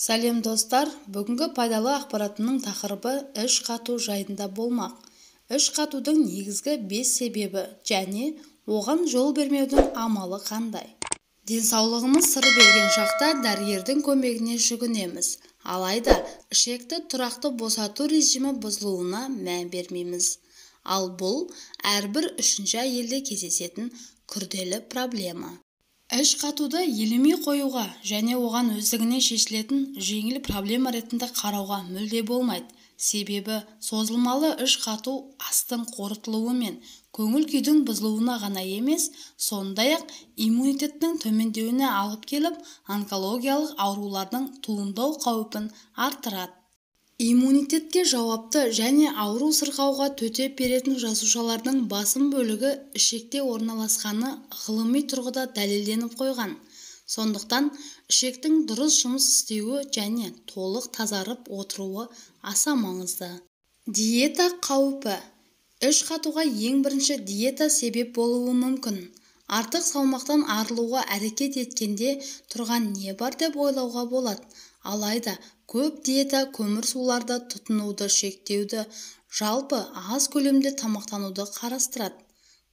Сәлем, достар! Бүгінгі пайдалы ақпаратымның тақырыбы іш қату жайында болмақ. Іш қатудың негізгі 5 себебі және оған жол бермеудің амалы қандай? Денсаулығымыз сыр берген шақта дәрігердің көмегіне жүгінеміз. Алайда ішекті тұрақты босату режимі бұзылуына мән бермейміз. Ал бұл әрбір үшінші әйелде кездесетін күрделі проблема. Іш қатуды елемей қоюға және оған өздігінен шешілетін жеңіл проблема ретінде қарауға мүлде болмайды. Себебі созылмалы іш қату астың қорытылуы мен көңіл-күйдің бұзылуына ғана емес, сондай-ақ иммунитеттің төмендеуіне алып келіп, онкологиялық аурулардың туындау қаупін арттырады. Иммунитетке жауапты және ауру-сырқауға төтеп беретін жасушалардың басым бөлігі ішекте орналасқаны ғылыми тұрғыда дәлелденіп қойған. Сондықтан ішектің дұрыс жұмыс істеуі және толық тазарып отыруы аса маңызды. Диета қаупі. Іш қатуға ең бірінші диета себеп болуы мүмкін. Артық салмақтан арылуға әрекет еткенде тұрған не бар деп ойлауға болады. Алайда көп диета көмірсуларды тұтынуды шектеуді, жалпы аз көлемде тамақтануды қарастырады.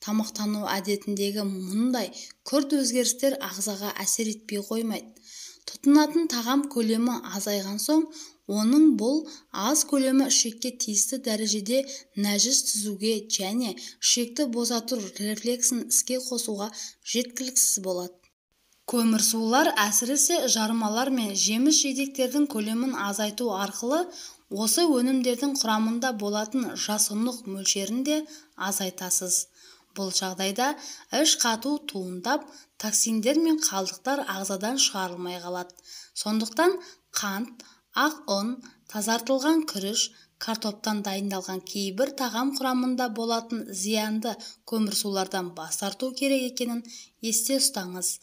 Тамақтану әдетіндегі мұндай күрт өзгерістер ағзаға әсер етпей қоймайды. Тұтынатын тағам көлемі азайған соң, оның бұл аз көлемі ішекке тиісті дәрежеде нәжіс түзуге және ішекті босату рефлексін іске қосуға жеткіліксіз болады. Көмірсулар, әсіресе жармалар мен жеміс-жидектердің көлемін азайту арқылы осы өнімдердің құрамында болатын жасұнық мөлшерін де азайтасыз. Бұл жағдайда іш қату туындап, токсиндер мен қалдықтар ағзадан шығарылмай қалады. Сондықтан қант, ақ ұн, тазартылған күріш, картоптан дайындалған кейбір тағам құрамында болатын зиянды көмірсулардан бас тарту керек екенін есте ұстаңыз.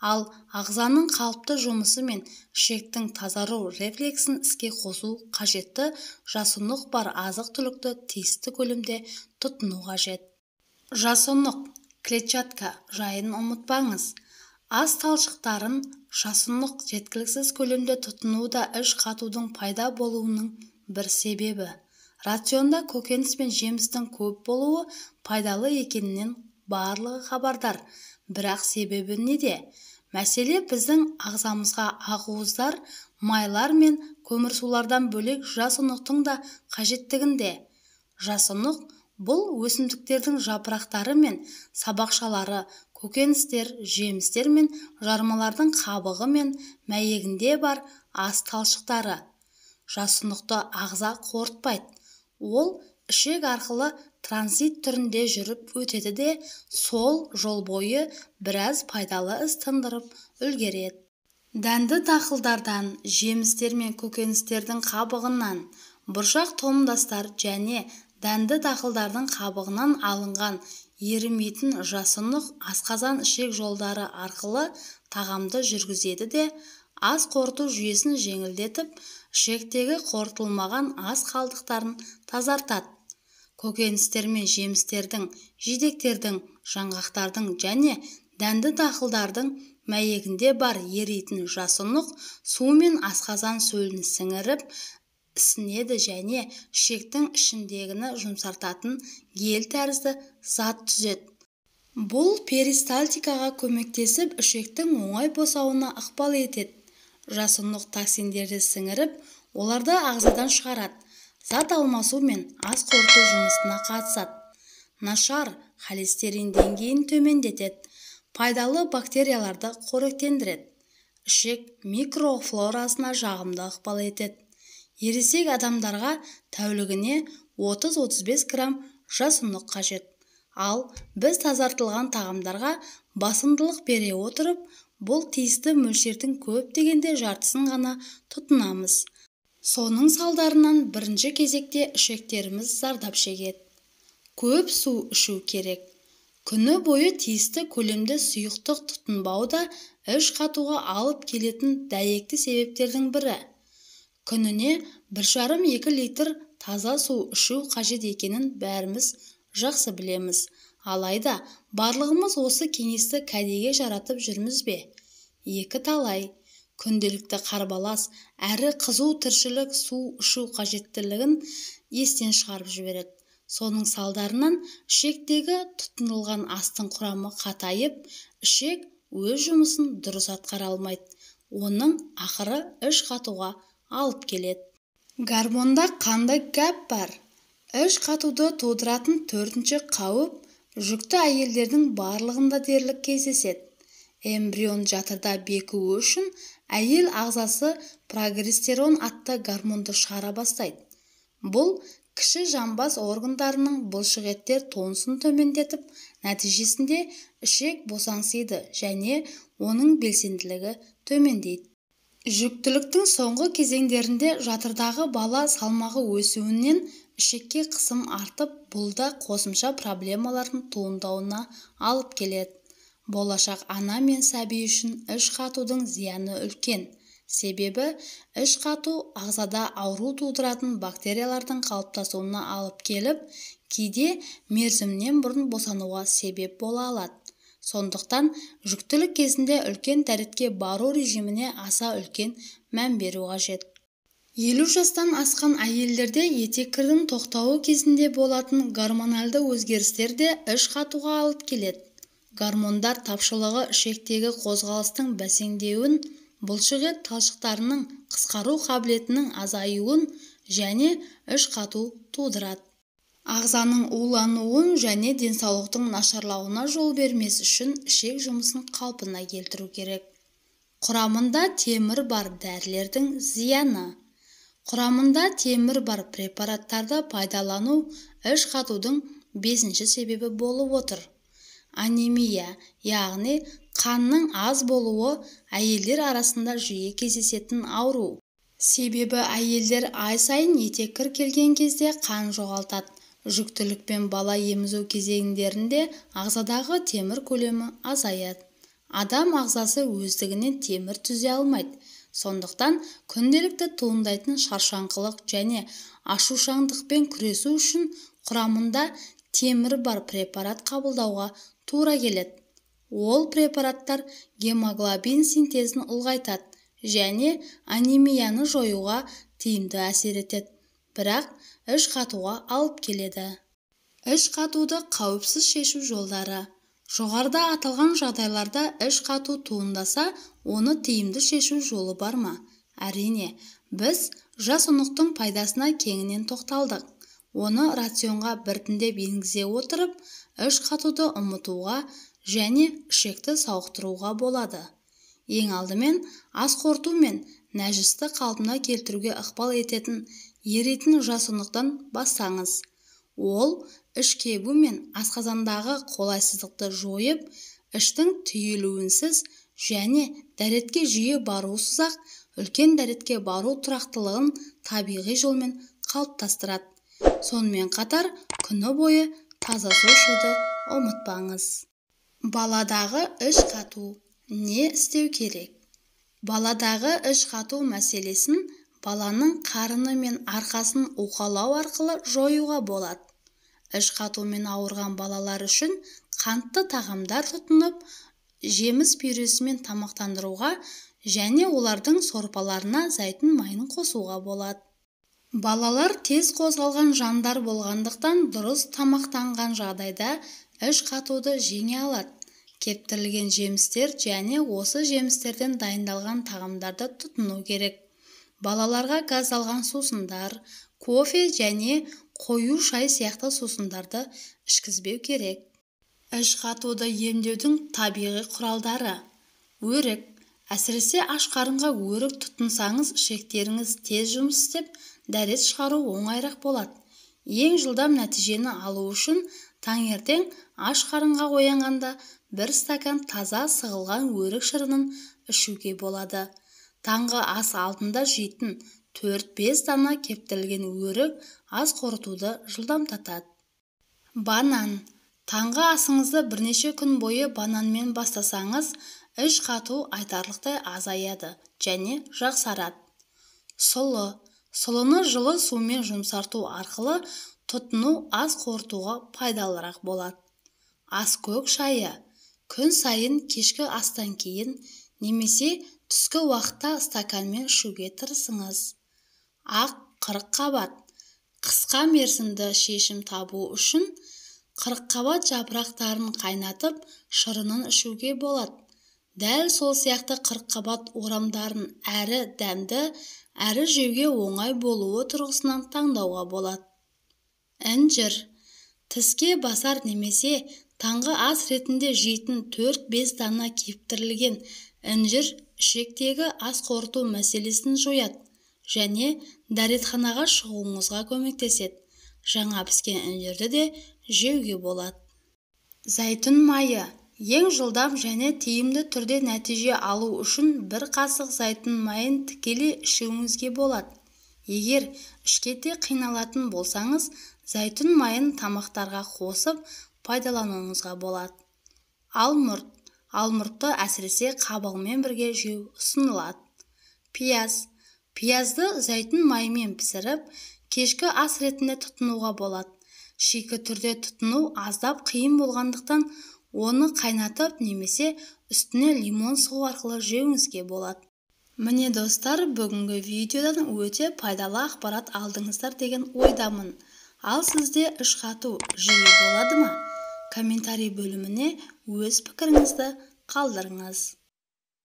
Ал ағзаның қалыпты жұмысы мен ішектің тазару рефлексін іске қосу қажетті жасұнық бар азық-түлікті тиісті көлемде тұтыну қажет. Жасұнық, клетчатка жайын ұмытпаңыз. Ас талшықтарын жасұнық жеткіліксіз көлемде тұтыну да іш қатудың пайда болуының бір себебі. Рационда көкөніс пен жемістің көп болуы пайдалы екенінен барлығы хабардар. Бірақ себебі неде? Мәселе біздің ағзамызға ақуыздар, майлар мен көмірсулардан бөлек жасұнықтың да қажеттігінде. Жасұнық бұл өсімдіктердің жапырақтары мен сабақшалары, көкөністер, жемістер мен жармалардың қабығы мен мәйегінде бар ас талшықтары. Жасұнықты ағза қорытпайды. Ол ішек арқылы транзит түрінде жүріп өтеді де, сол жол бойы біраз пайдалы іс тындырып үлгереді. Дәнді дақылдардан, жемістер мен көкөністердің қабығынан, бұршақ тұқымдастар және дәнді дақылдардың қабығынан алынған ерімейтін жасұнық асқазан-ішек жолдары арқылы тағамды жүргізеді де, ас қорыту жүйесін жеңілдетіп, ішектегі қорытылмаған ас қалдықтарын тазартады. Көкөністер мен жемістердің, жидектердің, жаңғақтардың және дәнді дақылдардың мәйегінде бар еритін жасұнық су мен асқазан сөлін сіңіріп, ісінеді және ішектің ішіндегіні жұмсартатын гель тәрізді зат түзеді. Бұл перистальтикаға көмектесіп, ішектің оңай босауына ықпал етеді. Жасұнық токсиндерді сіңіріп, оларды ағзадан шығарады. Зат алмасу мен ас қорыту жұмысына қатысады. Нашар холестерин деңгейін төмендетеді. Пайдалы бактерияларды қоректендіреді. Ішек микрофлорасына жағымды ықпал етеді. Ересек адамдарға тәулігіне 30-35 грамм жасұнық қажет. Ал біз тазартылған тағамдарға басымдылық бере отырып, бұл тиісті мөлшердің көп дегенде жартысын ғана тұтынамыз. Соның салдарынан бірінші кезекте ішектеріміз зардап шегеді. Көп су ішу керек. Күні бойы тиісті көлемде сұйықтық тұтынбау да іш қатуға алып келетін дәйекті себептердің бірі. Күніне 1,5-2 литр таза су ішу қажет екенін бәріміз жақсы білеміз. Алайда барлығымыз осы кеңесті кәдеге жаратып жүрміз бе? Екі талай. Күнделікті қарбалас әрі қызу тіршілік су ішу қажеттілігін естен шығарып жібереді. Соның салдарынан ішектегі тұтынылған астың құрамы қатайып, ішек өз жұмысын дұрыс атқара алмайды. Оның ақыры іш қатуға алып келеді. Гормонда қандай гәп бар? Іш қатуды тудыратын төртінші қауіп жүкті әйелдердің барлығында дерлік кездеседі. Эмбрион жатырда бекуі үшін әйел ағзасы прогестерон атты гормонды шығара бастайды. Бұл кіші жамбас органдарының бұлшықеттер тонусын төмендетіп, нәтижесінде ішек босаңсиды және оның белсенділігі төмендейді. Жүктіліктің соңғы кезеңдерінде жатырдағы бала салмағы өсуінен ішекке қысым артып, бұл да қосымша проблемалардың туындауына алып келеді. Болашақ ана мен сәби үшін іш қатудың зияны үлкен. Себебі іш қату ағзада ауру тудыратын бактериялардың қалыптасуына алып келіп, кейде мерзімінен бұрын босануға себеп бола алады. Сондықтан жүктілік кезінде үлкен дәретке бару режиміне аса үлкен мән беру қажет. 50 жастан асқан әйелдерде етеккірдің тоқтауы кезінде болатын гормоналды өзгерістер де іш қатуға алып келеді. Гормондар тапшылығы ішектегі қозғалыстың бәсеңдеуін, бұлшықет талшықтарының қысқару қабілетінің азаюын және іш қату тудырады. Ағзаның улануын және денсаулықтың нашарлауына жол бермес үшін ішек жұмысын қалпына келтіру керек. Құрамында темір бар дәрілердің зияны. Құрамында темір бар препараттарды пайдалану іш қатудың бесінші себебі болып отыр. Анемия, яғни қанның аз болуы әйелдер арасында жиі кездесетін ауру. Себебі әйелдер ай сайын етеккір келген кезде қан жоғалтады. Жүктілік пен бала емізу кезеңдерінде ағзадағы темір көлемі азаяды. Адам ағзасы өздігінен темір түзе алмайды. Сондықтан күнделікті туындайтын шаршаңқылық және ашушаңдықпен күресу үшін құрамында темір бар препарат қабылдауға тура келеді. Ол препараттар гемоглобин синтезін ұлғайтады және анемияны жоюға тиімді әсер етеді, бірақ іш қатуға алып келеді. Іш қатуды қауіпсіз шешу жолдары. Жоғарыда аталған жағдайларда іш қату туындаса, оны тиімді шешу жолы бар ма? Әрине, біз жас ұнықтың пайдасына кеңінен тоқталдық. Оны рационға біртіндеп енгізе отырып, іш қатуды ұмытуға және ішекті сауықтыруға болады. Ең алдымен ас қорыту мен нәжісті қалпына келтіруге ықпал ететін еритін жас ұнықтан бастаңыз. Ол іш кебу мен асқазандағы қолайсыздықты жойып, іштің түйілуінсіз және дәретке жиі барусыз-ақ үлкен дәретке бару тұрақтылығын табиғи жолмен қалыптастырады. Сонымен қатар күні бойы таза су ішуді ұмытпаңыз. Баладағы іш қату. Не істеу керек? Баладағы іш қату мәселесін баланың қарыны мен арқасын уқалау арқылы жоюға болады. Іш қатумен ауырған балалар үшін қантты тағамдар тұтынып, жеміс пюресімен тамақтандыруға және олардың сорпаларына зәйтүн майын қосуға болады. Балалар тез қозғалған жандар болғандықтан дұрыс тамақтанған жағдайда іш қатуды жеңе алады. Кептірілген жемістер және осы жемістерден дайындалған тағамдарды тұтыну керек. Балаларға газдалған сусындар, кофе және қою шай сияқты сусындарды ішкізбеу керек. Іш қатуды емдеудің табиғи құралдары. Өрік. Әсіресе аш қарынға өрік тұтынсаңыз, ішектеріңіз тез жұмыс істеп, дәрет шығару оңайырақ болады. Ең жылдам нәтижені алу үшін таңертең аш қарынға оянғанда бір стакан таза сығылған өрік шырынын ішуге болады. Таңғы ас алдында жейтін 4-5 дана кептірілген өрік ас қорытуды жылдамдатады. Банан. Таңғы асыңызды бірнеше күн бойы бананмен бастасаңыз, іш қату айтарлықтай азаяды және жақсарады. Сұлы. Сұлыны жылы сумен жұмсарту арқылы тұтыну ас қорытуға пайдалырақ болады. Аскөк шайы. Күн сайын кешкі астан кейін немесе түскі уақытта стаканмен ішуге тырысыңыз. Ақ қырыққабат. Қысқа мерзімді шешім табу үшін қырыққабат жапырақтарын қайнатып, шырынын ішуге болады. Дәл сол сияқты қырыққабат орамдарын әрі дәмді, әрі жеуге оңай болуы тұрғысынан таңдауға болады. Інжір. Тіске басар немесе таңғы ас ретінде жейтін 4-5 дана кептірілген інжір ішектегі ас қорыту мәселесін жояды және дәретханаға шығуыңызға көмектеседі. Жаңа піскен інжірді де жеуге болады. Зәйтүн майы. Ең жылдам және тиімді түрде нәтиже алу үшін бір қасық зәйтүн майын тікелей ішуіңізге болады. Егер ішкете қиналатын болсаңыз, зәйтүн майын тамақтарға қосып пайдалануыңызға болады. Алмұрт. Алмұртты әсіресе қабығымен бірге жеу ұсынылады. Пияз. Пиязды зәйтүн майымен пісіріп, кешкі ас ретінде тұтынуға болады. Шикі түрде тұтыну аздап қиын болғандықтан, оны қайнатып немесе үстіне лимон сығу арқылы жеуіңізге болады. Міне достар, бүгінгі видеодан өте пайдалы ақпарат алдыңыздар деген ойдамын. Ал сізде іш қату жиі болады ма? Комментарий бөліміне өз пікіріңізді қалдырыңыз.